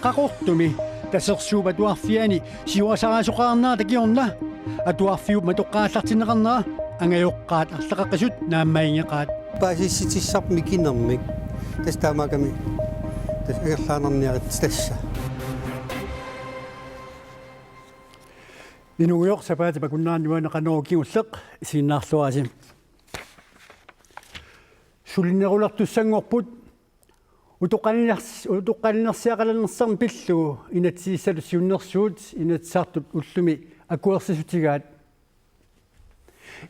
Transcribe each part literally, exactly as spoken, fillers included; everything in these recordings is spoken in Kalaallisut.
Qaqortumi Tasersuup Atuarfiani siorasarisoqarnerata kingorna atuarfiup matoqqaallartinneqarnera angajoqqaat arlaqaqisut naammaginngeqaat. Paasissutissarput mikinermik. Tassa taamaakkami tassa angerlaannarniaritsi tassa. Inuugujoq sapaatip akunnerani nuanneqanooq kingulleq isiginnaarluarisi. Sulinerulertussanngorput utoqqalinersi-, utoqqalinersiaqalernersarneq pillugu inatsisissatut siunnersuut Inatsisartut ullumi akuersissutigaat.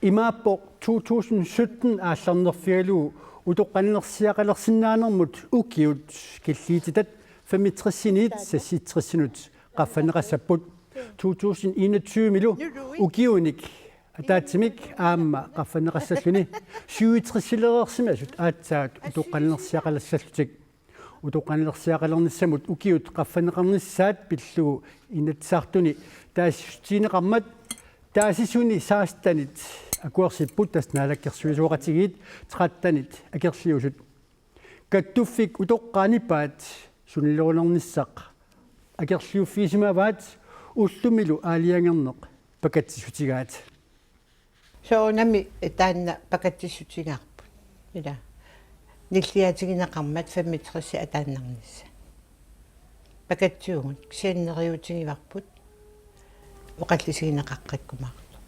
Imaappoq to tusind sytten aallarnerfigalugu utoqqalinersiaqalersinnaanermut ukiut killiititat femogtresiniit seksogtresinut qaffanneqassapput. To tusind enogtyve-milu ukiunik ataatsimik aamma qaffanneqassalluni syvogtresilereersimasut aatsaat utoqqalinersiaqalassallutik. Utoqqalinersiaqalernissamut ukiut qaffanneqarnissaat pillugu Inatsisartuni taasissutigineqarmat taasisuni sekstenit akuersipput, tassa naalakkersuisooqatigiit trettenit akerliusut. Kattuffik utoqqaat nipaat sulinerulernissaq akerliuffigisimavaat ullumilu aalajangerneq pakatsissutigaat. Soorunami taanna pakatsissutigaarput. Ila. Nilliatigineqarmat femogtres ataannarnissaq. Pakatsivugut, kisianni neriuutigivarput oqallisigineqaqqikkumaartoq.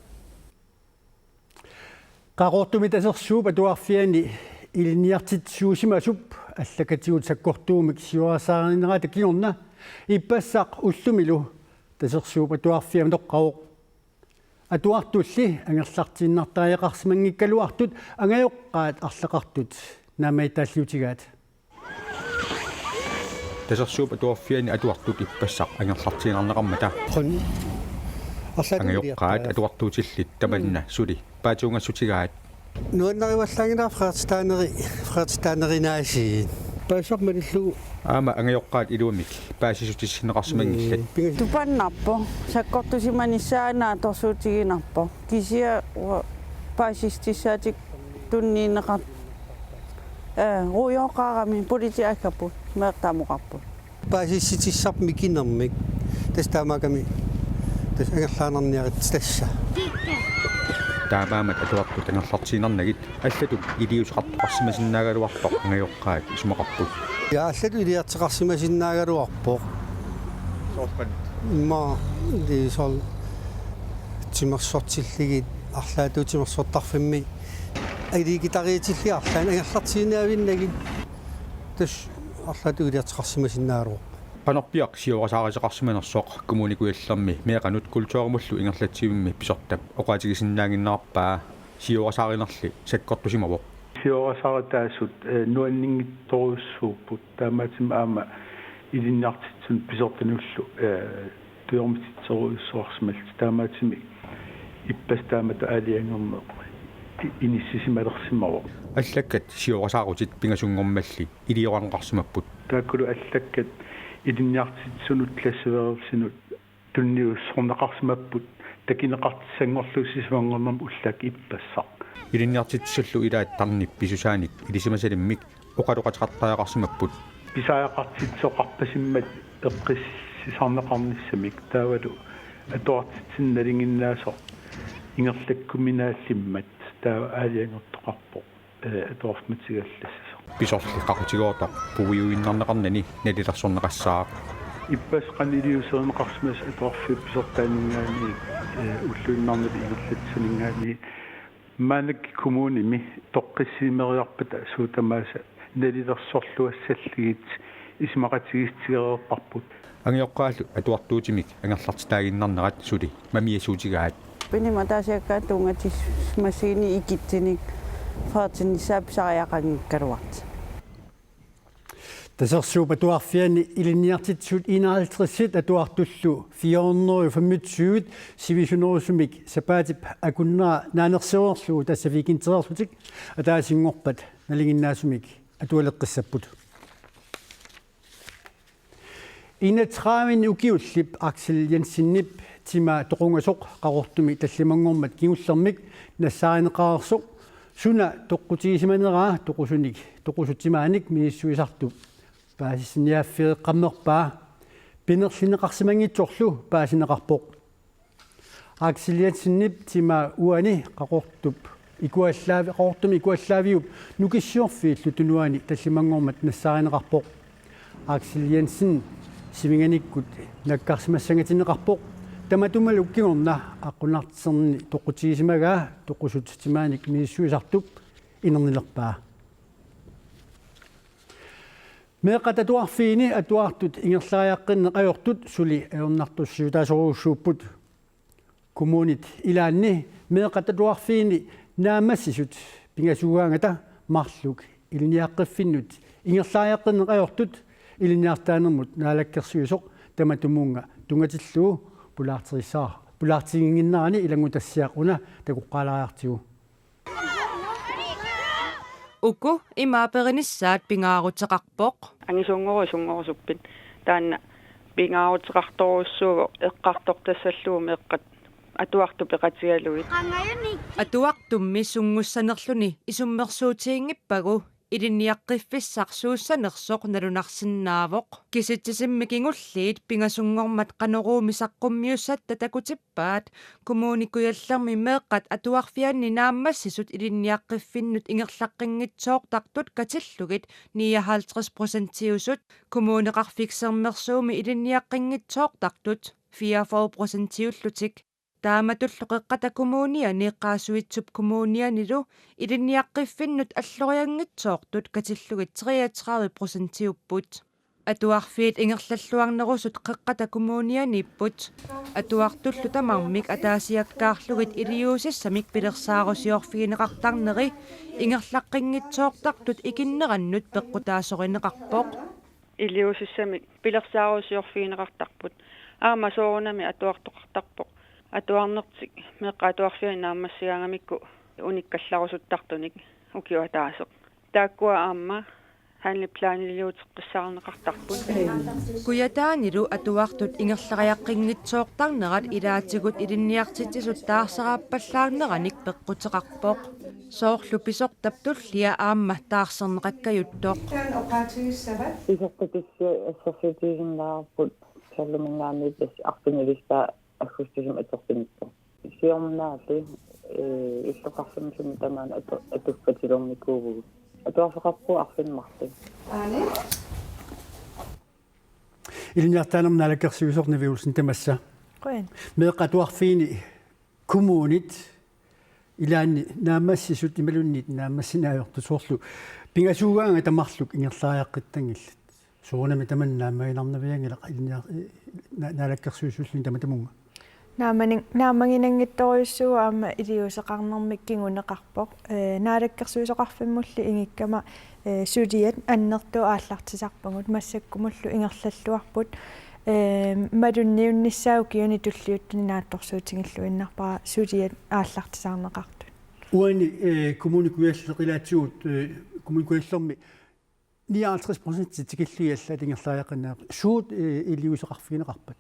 Qaqortumi Tasersuup Atuarfiani ilinniartitsisuusimasup allakkatigut sakkortuumik siorasarinerata kingorna ippassaq ullumilu Tasersuup Atuarfia matoqqavoq. Atuartulli angerlartiinnartariaqarsimanngikkaluartut angajoqqaat arlaqartut naammagittaalliutigaat. Tasersuup Atuarfiani atuartut ippassaq angerlartiinnarneqarmata. Qun. Arlaat angajoqqaat iliartaa. Atuartuutillit tamanna suli paatsuungassutigaat. Nuannarivallaanngilaq freertitaaneri, freertitaaneri naasiit. Paasisarmanilu. Aamma angajoqqaat iluamik paasissutissinneqarsimanngillat. Mm, pingas- Tupannarpoq, sakkortusimanissaa naatsorsuutiginarpoq. Kisianni ua-, paasissutissaatik tunniunneqar-, ee, ruujooqqaarami politiit aggapput, meeqqat taama oqarput. Paasissutissarput mikinermik. Tassa taamaakkami tassa angerlaannarniaritsi tassa. Taamaammat atuartut angerlartiinnarnagit allatut iliuuseqartoqarsimasinnaagaluarpoq angajoqqaat isumaqarput. Ja, allatut iliuuseqarsimasinnaagaluarpoq. Soorlu. Immaqa, det er sådan, timersortillugit, arlaatigut timersortarfimmi aliikitariitillugit arlaannik angerlartiinnavinnagit. Tassa arlaatigut iliuuseqarsimasinnaagaluarpoq. Qanorpiaq siorasaarisoqarsimanersoq Kommune Kujallermi meeqqanut kulturimullu ingerlatsivimmi pisortap oqaatigisinnaannginnerarpaa, siorasaarinarli sakkortusimavoq. Siorasaaritaasut, ee, nuanninngitsorujussuupput, taamaattumik aamma ilinniartitsisunut pisortanullu, ee, tujormititsorujussuarsimallutik, taamaattumik ippassaq taamatut aalajangerneq i-, inissisimalersimavoq. Allakkat siorasaarutit pingasunngormalli iliorarneqarsimapput. Taakkulu allakkat ilinniartitsisunut klasseledelsernut tunniussorneqarsimapput takuneqartussanngorlugu sisamanngornermi ullaakkut ippassaq. Ilinniartitsisullu ilaat tarnip pisusaanik ilisimasalimmik oqaloqateqartariaqarsimapput. Pisariaqartitsisoqarpasimmat eqqissisarneqarnissamik taavalu atuartitsineq nalinginnaasoq ingerlakkuminaallimmat taava aalajangertoqarpoq, ee, atuarfimatigut allassasoq. Pisorli qaqutigoortoq puiuinnarneqarnani nalilersorneqassaaq. Ippassaq qanoq iliuuserineqarsimasoq atuarfiup pisortaaninngaanniit, ee, ulluinnarni ingerlatsisuninngaanniit, maannakkut kommunimi toqqissisimereerpata suut tamaasa nalilersorluassallugit isumaqatigiissutigereerparput. Angajoqqaallu atuartuutimik angerlartitaaginnarnerat suli mamiasuutigaat. Pinima taasiakkaat tunngatis-, massiini ikitsinik faartinnissaa pisariaqanngikkaluartoq. Tasersuup Atuarfiani ilinniartitsisut enoghalvtredsit atuartullu fire hundrede og femogtyve sivisunerusumik sapaatip akunnera naanersereerlugu tassa weekendereerlutik ataasinngorpat nalinginnaasumik atualeqqissapput. Enogtredive ukiullip Aksel Jensenip tima toqungasoq Qaqortumi tallimanngormat kingullermik nassaarineqareersoq suna toqqutigisimaneraa toqusunik toqusut timaanik misissuisartup paasissiniaaffigeqqammerpaa. pinerlinneqarsimanngitsorlu paasineqarpoq. Aksel Jensenip timaa uani Qaqortup ikuallaavi-, Qaqortumi ikuallaaviup Nukissiorfiillu tunuani tallimanngormat nassaarineqarpoq. Aksel Jensen sivinganikkut nakkarsimassangatinneqarpoq. Tamatumalu kingorna aqqunarterni toqqutigisimagaa toqusut timaanik misissuisartup inernilerpaa. Meeqqat atuarfiini atuartut ingerlariaqqinneq ajortut suli ajornartorsiutaasorujussuupput. Kommunit ilaanni meeqqat atuarfiini naammassisut pingasuugaangata marluk ilinniaqqiffinnut ingerlariaqqinneq ajortut Ilinniartitaanermut Naalakkersuisoq tamatumunnga tunngatillugu pulaartigissaa-, pulaartiginnginnerani ilanngutassiaq una takoqqaalaariartigu. Uku ima aperinissaat pingaaruteqarpoq. Angisuunngoruit sunngorusuppit? Taanna pingaaruteqartorujussuuvoq eqqartortassallugu meeqqat atuartut peqatigalugit. Atuartummi sunngussanerluni isummersuutiginngippagu ilinniaqqiffissaq suussanersoq nalunarsinnaavoq. Kisitsisimmik kingulliit pingasunngormat Qanoruumi saqqummiussatta takutippaat Kommune Kujallermi meeqqat atuarfianni naammassisut ilinniaqqiffinnut ingerlaqqinngitsoortartut katillugit nioghalvtreds procentiusut, Kommuneqarfik Sermersuumi ilinniaqqinngitsoortartut fireogfyrre procentiullutik. Taamatullu Qeqqata Kommuniani Qaasuitsup Kommunianilu ilinniaqqiffinnut allorianngitsoortut katillugit treogtredive procentiupput. Atuarfiit ingerlalluarnerusut Qeqqata Kommunianiipput. Atuartullu tamarmik ataasiakkaarlugit iliuusissamik pilersaarusiorfigineqartarneri ingerlaqqinngitsoortartut ikinnerannut peqqutaasorineqarpoq. Iliuusissamik pilersaarusiorfigineqartarput. Aamma soorunami atuartoqartarpoq atuarnertik meeqqat atuarfianni naammassigaangamikku unikkallarusuttartunik ukioq ataaseq. Taakkua aamma handleplaniliuteqqissaarneqartarput. Kujataanilu atuartut ingerlariaqqinngitsoortarnerat ilaatigut ilinniartitsisut taarseraappallaarneranik peqquteqarpoq. Soorlu pisortap tullia aamma taarserneqakkajuttoq. Pisortat tulliat assersuutigisinnaarput, soorluminngaanniit tassa arfinilissaa aggustisimi atorfinitsoq. Siornaali, ee, illoqarfimmi sumi tamaani atu-, atuffatilernikuuvugut. Atuarfeqarpugut arfineq-marlunnik. Ilinniartitaanermut naalakkersuisoq Nivi Olsen tamassa. Qujan. Meeqqat atuarfiini kommunit ilaanni naammassisut imaluunniit naammassineq ajortut soorlu pingasuugaangata marluk ingerlariaqqittanngillat. Soorunami tamanna naammaginarnavianngilaq ilinniar-, na-, naalakkersuisuulluni tamatumunnga. Naammanin-, naammaginanngitsorujussuuvoq aamma iliuuseqarnermik kinguneqarpoq. Ee, naalakkersuisoqarfimmulli ingikkama, ee, suliat annertuut aallartisarpagut, massakkumullu ingerlalluarput. Ee, malunniunnissaa ukiuni tulliuttuni naatsorsuutigilluinnarpara suliat aallartisaarneqartut. Uani, ee, Kommune Kujalleq ilaatigut, ee, Kommune Kujallermi nioghalvtreds procent tikillugit allaat ingerlariaqqinneq ajortut. Suut, ee, iliuuseqarfigineqarpat?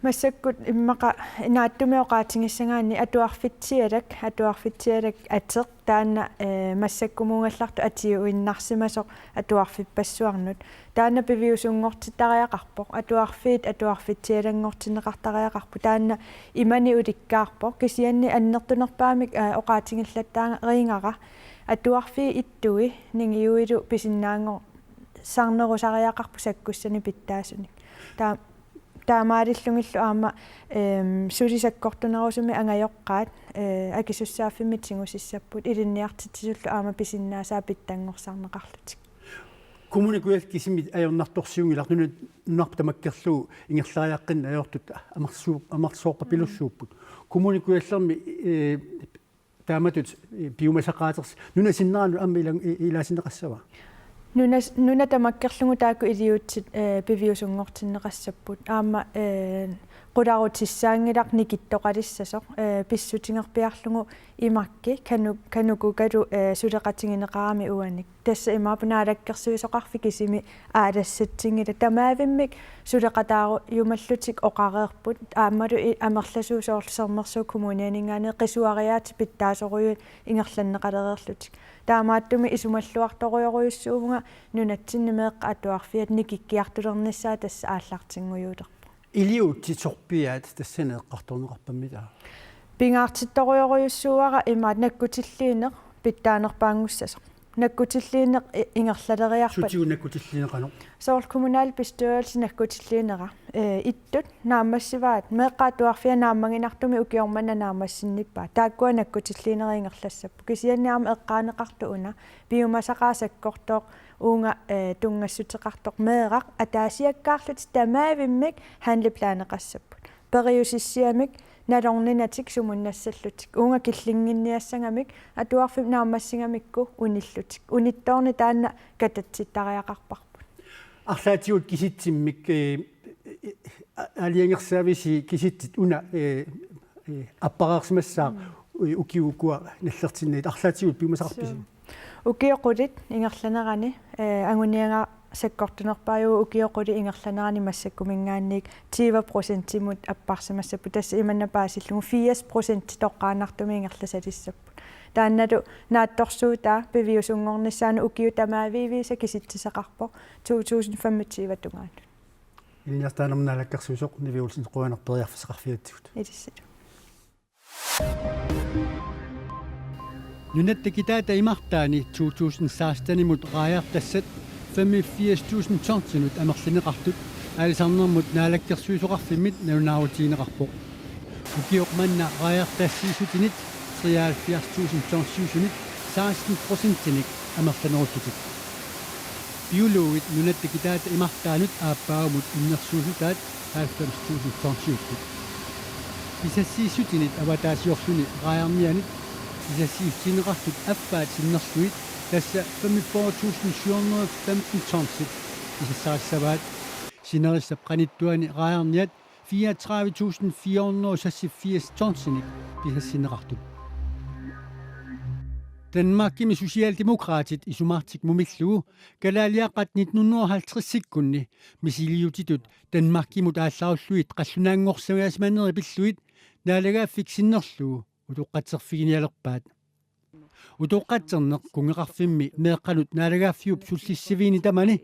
Massakkut immaqa naatsumik oqaatigissagaanni atuarfitsialak, atuarfitsialak ateq taanna, ee, massakkumuugallartoq atiuinnarsimasoq atuarfippassuarnut. Taanna piviusunngortittariaqarpoq. Atuarfiit atuarfitsialanngortinneqartariaqarput. Taanna imaani ulikkaarpoq. Kisianni annertunerpaamik, ee, oqaatigillattaariigara atuarfii ittui ningiuilu pisinnaanngorsarnerusariaqarput sakkussanik pitsaasunik. Taa-, taamaalillugillu aamma, eem, suli sakkortunerusumik angajoqqaat, ee, akisussaaffimmik tigusissapput, ilinniartitsisullu aamma pisinnaasaat pitsanngorsarneqarlutik. Kommune Kujalleq kisimi ajornartorsiunngilaq, nuna-, nunarput tamakkerlugu ingerlariaqqinneq ajortut amersu-, amerlasoorpapilussuupput. Kommune Kujallermi, ee, taamatut, ee, piumasaqaatersi nunap sinneranut aamma ilan-, i-, ilaasinneqassava? Nuna-, nuna tamakkerlugu taakku iliuutsit, ee, piviusunngortinneqassapput. Aamma, ee, qularutissaanngilaq nikittoqalissasoq, ee, pissutigerpiarlugu imakki kanu-, kanukukalu, ee, suleqatigineqarami uanik. Tassa imaappoq naalakkersuisoqarfik kisimi aalassatsinngilaq, tamaavimmik suleqataarujumallutik oqareerput, aammalu i-, amerlasuut soorlu Sermersuup Kommunianinngaanniit qisuariaatsit pitsaasorujuit ingerlanneqalereerlutik. Taamaattumik isumalluartorujorujussuuvunga nunatsinni meeqqat atuarfiat nikikkiartulernissaat tassa aallartinngujuulerpoq. Iliuutsit sorpiaat tassani eqqartorneqarpammi taava? Pingaartittorujorujussuuara imaat nakkutilliineq pitsaanerpaanngussasoq. Nakkutilliineq i-, ingerlaleriarpat. Sutigut nakkutilliineq qanoq? Soorlu kommunalbestyrelse nakkutilliinera. Ee, ittut naammassivaat, meeqqat atuarfiat naammaginartumik ukioq manna naammassinnippaat. Taakkua nakkutilliinerit ingerlassapput. Kisianni aamma eqqaaneqartoq una, piumasaqaaq sakkortooq, uunga, ee, tunngassuteqartoq meeraq, ataasiakkaarlutik tamaavimmik handleplaneqassapput. Periusissiamik nalorninatik sumunnassallutik. Uunga killinnginniassagamik atuarfimmi naammassigamikku unillutik. Unittoorneq taanna katatsittariaqarparput. Arlaatigut kisitsimmik, ee, ee, a-, aalajangersaavisi kisitsit una, ee, ee, appareersimassaaq, mm, ee, ukiut ukua nallertinnagit, arlaatigut piumasaqarpisi? Suu. Ukiut qulit ingerlanerani, ee, anguniagaq sakkortunerpaajuvoq, ukiut qulit ingerlanerani massakkuminngaanniit tyve procentimut apparsimassapput. Tassa imanna paasillugu firs procent toqqaannartumik ingerlasalissapput. Taannalu naatsorsuutaa piviusunngornissaanut ukiut tamaaviisa kisitsiseqarpoq to tusind femogtyve tungaanut. Ilinniartitaanermut naalakkersuisoq Nivi Olsen, qujanaq periarfissaqarfigatsigut. Ilissilu. Nunatta kitaata imartaani to tusind sekstenimut raajartassat femogfirs tusind tonsinut amerlineqartut aalisarnermut naalakkersuisoqarfimmit nalunaarutigineqarpoq. Ukioq manna raajartassiissutinit treoghalvfjerds tusind tonsiusunit seksten procentinik amerlanerullutik. Biologit nunatta kitaata imartaanut aappaagumut innersuussutaat halvfems tusind tonsiupput. Pisassiissutinit avataasiorluni raajarnianit pisassiissutigineqartut affaat sinnerlugit, tassa femogfyrre tusind syv hundrede femten tonsit, pisassarissavaat. Sinerissap qanittuani raajarniat fireogtredive tusind fire hundrede seksogfirs tonsinik pisassinneqartut. Danmarkimi Socialdemokraatit isumaqartut mumillugu kalaaliaqqat nitten hundrede og halvtredsikkunni misiliutitut Danmarkimut aallarullugit qallunaanngorsagaasimanerit pillugit naalagaaffik sinnerlugu utoqqatserfiginialerpaat. Utoqqatserneq kunngeqarfimmi meeqqanut naalagaaffiup sullissiviini tamani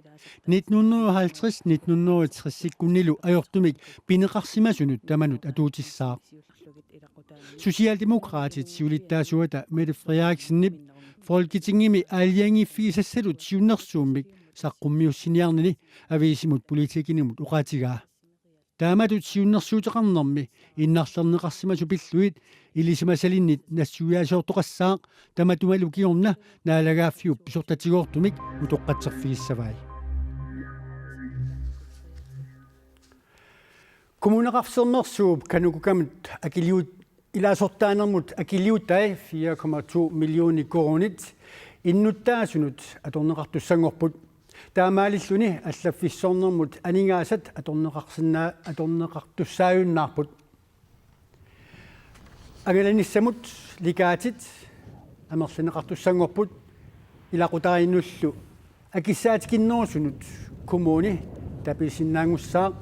nitten hundrede og halvtreds nitten hundrede og tresikkunnilu ajortumik pineqarsimasunut tamanut atuutissaaq. Socialdemokraatit siulittaasuata Mette Frederiksenip Folketingimi aalajangiiffigisassalu siunnersuummik saqqummiussiniarnini aviisimut Politikenimut oqaatigaa. Taamatut siunnersuuteqarnermi innarlerneqarsimasut pillugit ilisimasalinnit nassuiaasiortoqassaaq, tamatumalu kingorna naalagaaffiup pisortatigoortumik utoqqatserfigissavai. Kommuneqarfik Sermersuup KANUKOKA-mut akiliut-, ilaasortaanermut akiliutai fire komma to millioner koruunit innuttaasunut atorneqartussanngorput. Taamaalilluni allaffissornermut aningaasat atorneqarsinnaa-, atorneqartussaajunnaarput. Angalanissamut likaatit amerlineqartussanngorput, ilaqutariinnullu akissaatikinnerusunut kommuni tapisinnaanngussaaq,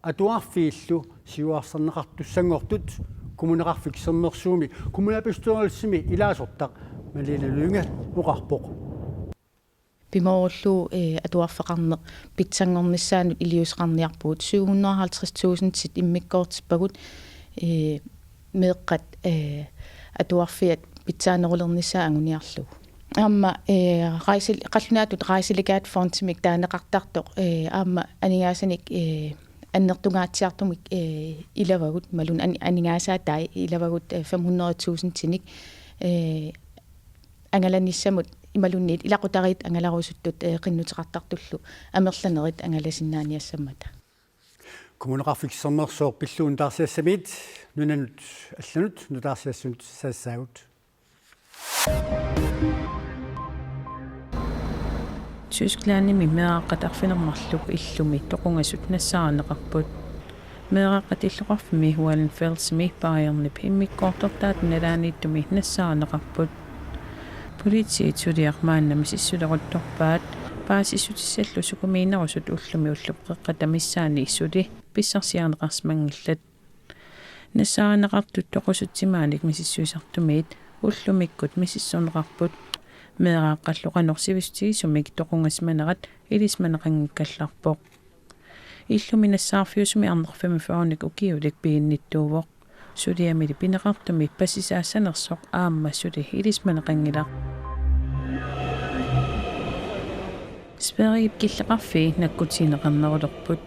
atuarfiillu siuarsarneqartussanngortut Kommuneqarfik Sermersuumi kommunalbestyrelsimi ilaasortaq Malene Lynge oqarpoq. Pimoorullugu, ee, atuarfeqarneq pitsanngornissaanut iliuuseqarniarpugut, syv hundrede og halvtreds tusindit immikkoortippagut, ee, meeqqat, ee, atuarfiat pitsaanerulernissaat anguniarlugu. Aamma, ee, rejse-, qallunaatut Rejselegaatit Fondimik taaneqartartoq, ee, aamma aningaasanik, ee, annertungaatsiartumik, ee, ilavagut, imaluunniit an-, aningaasaat taava ilavagut, ee, fem hundrede tusindinik, ee, angalanissamut imaluunniit ilaqutariit angalarusuttut, ee, qinnuteqartartullu amerlanerit angalasinnaaniassammata. Kommuneqarfik Sermersooq pillugu nutaarsiassamiit nunanut allanut nutaarsiassanut saassaagut. Tysklandimi meeraaqqat arfineq-marluk illumi toqungasut nassaarineqarput. Meeraaqqat illoqarfimmi Wahlenfeldimi Bayernip immikkoortortaata nalaaniittumi nassaarineqarput. Politiit suliaq maanna misissuleruttorpaat, paasissutissallu sukumiinerusut ullumi ullup qeqqata missaani suli pissarsiarineqarsimanngillat. Nassaarineqartut toqusutsimaanik misissuisartumiit ullumikkut misissorneqarput. Meeraaqqallu qanoq sivisutigisumik toqungasimanerat ilisimaneqanngikkallarpoq. Illumi nassaarfiusumi arnaq femogfyrrenik ukiulik piginnittuuvoq. Suliamili pineqartumi passisaassanersoq aamma suli ilisimaneqanngilaq. Sverigep killeqarfii nakkutigineqarnerulerput.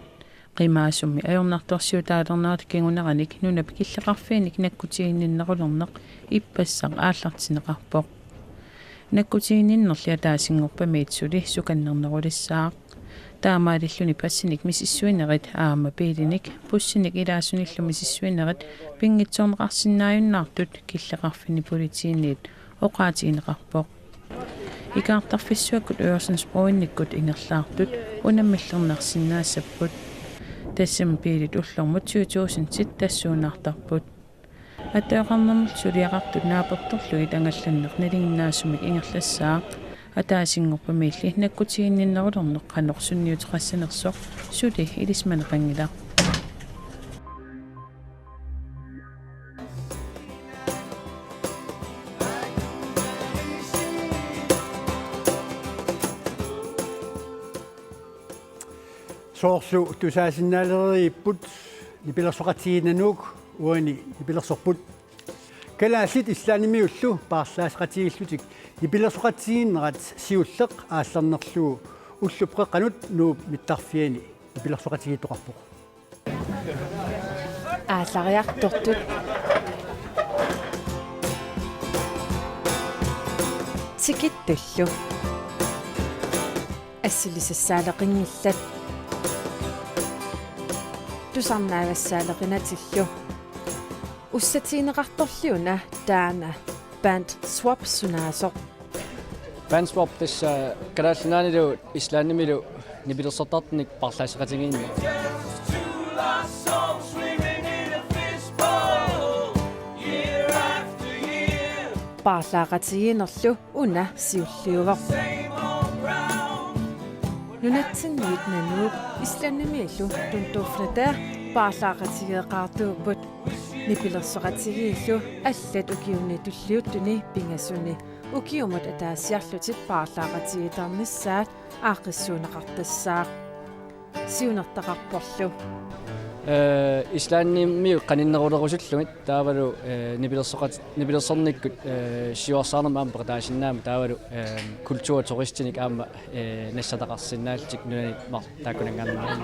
Qimaasummi ajornartorsiutaalernerata kinguneranik nunap killeqarfiinik nakkutiginninnerulerneq ippassaq aallartinneqarpoq. Nakkutiginninnerli ataasinngorpamiit suli sukannernerulissaaq. Taamaalilluni passinik misissuinerit aamma biilinik bussinik ilaasunillu misissuinerit pinngitsoorneqarsinnaajunnaartut killeqarfinni politiiniit oqaatigineqarpoq. Ikaartarfissuakkut Øresundsbroenikkut ingerlaartut unammillernarsinnaassapput. Tassami biilit ullormut tyve tusindit tassuunaartarput. Attaveqarnermut suliaqartut naapertorlugit angallanneq nalinginnaasumik ingerlassaaq. Ataasinngorpamiilli nakkutiginninnerulerneq qanoq sunniuteqassanersoq suli ilisimaneqanngilaq. Soorlu tusaasinnaaleriipput nipilersoqatigiinneq Nuuk uani nipilersorput. Kalaallit Islandimiullu paarlaasseqatigiillutik nipilersoqatigiinnerat siulleq aallarnerlugu ullup qeqqanut Nuup mittarfiani nipilersoqatigiittoqarpoq. Aallariartortut. Tikittullu. Assilisassaalleqinngillat. Tusarnaagassaalleqinatillu. Ussatigineqartorli una taanna Band Swap sunaasoq. Band Swap tassa Kalaallit Nunaannilu Islandimilu nipilersortartunik paarlaasseqatigiinneq. Paarlaaqatigiinnerlu una siulliuvoq. Nunatsinniit Nanuup Islandimiillu Tunduoffnir paarlaaqatigeeqaartuupput. Nipilersoqatigiillu allat ukiuni tulliuttuni pingasuni ukiumut ataasiarlutit paarlaaqatigiittarnissaat aaqqissuunneqartassaaq. Siunertaqarporlu. Eh, Islandimiut qaninnerulerusullugit taavalu, eh, nipilersoqat-, nipilersornikkut, eh, siuarsaanermut aamma peqataasinnaammat taavalu, eh, kulturturistinik aamma, eh, nassataqarsinnaallutik nunani mar-, taakkunanngaanniit.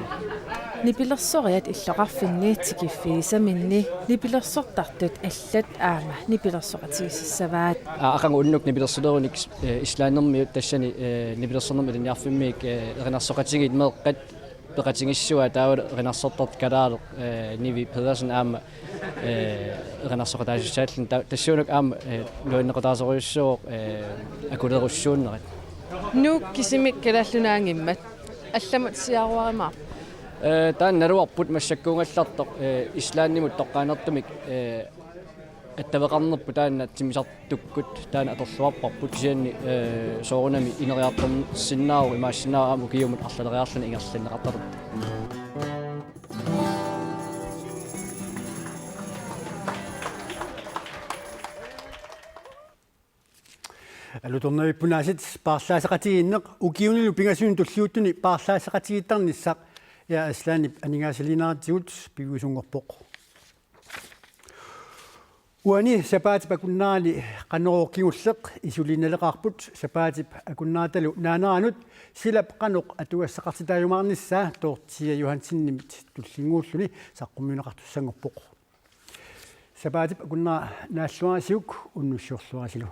Nipilersoriat illoqarfinni tikiffigisaminni nipilersortartut allat aamma nipilersoqatigisassavaat. Aa, aqagu unnuk nipilersulerunik, eh, Islandimiut tassani, eh, nipilersornermut ilinniarfimmiit, eh, erinarsoqatigiit meeqqat peqatigissuaat taavalu erinarsortartut kalaaleq, eh, Nivi Pedersen aamma, eh, erinarsoqataasussaallutik ta-, tassuunakkut aamma, eh, nuanneqataasorujussuuvoq, eh, akulerussuunnerat. Nuuk kisimik Kalaallit Nunaanngimmat allamut siaruarimaarpa? Eh, taanna naluarput massakkuugallartoq, eh, Islandimut toqqaannartumik, eh, attaveqarnerput taanna timmisartukkut taanna atorluarparput kisianni, eh, soorunami ineriartorsinnaavoq imaassinnaavoq aamma ukiumut arlaleriarluni ingerlanneqartartoq. Alutornavippoq aasiit paarlaasseqatigiinneq ukiunilu pingasuni tulliuttuni paarlaasseqatigiittarnissaq Air Islandip aningaasaliineratigut piviusunngorpoq. Uani sapaatip akunnerani Qanorooq kingulleq isuliinnaleqaarput sapaatip akunneratalu naaneranut silap qanoq atugassaqartitaajumaarnissaa Dorthea Johansenimit tullinnguulluni saqqummiunneqartussanngorpoq. Sapaatip akunnera naalluarisiuk unnussiorluarisilu.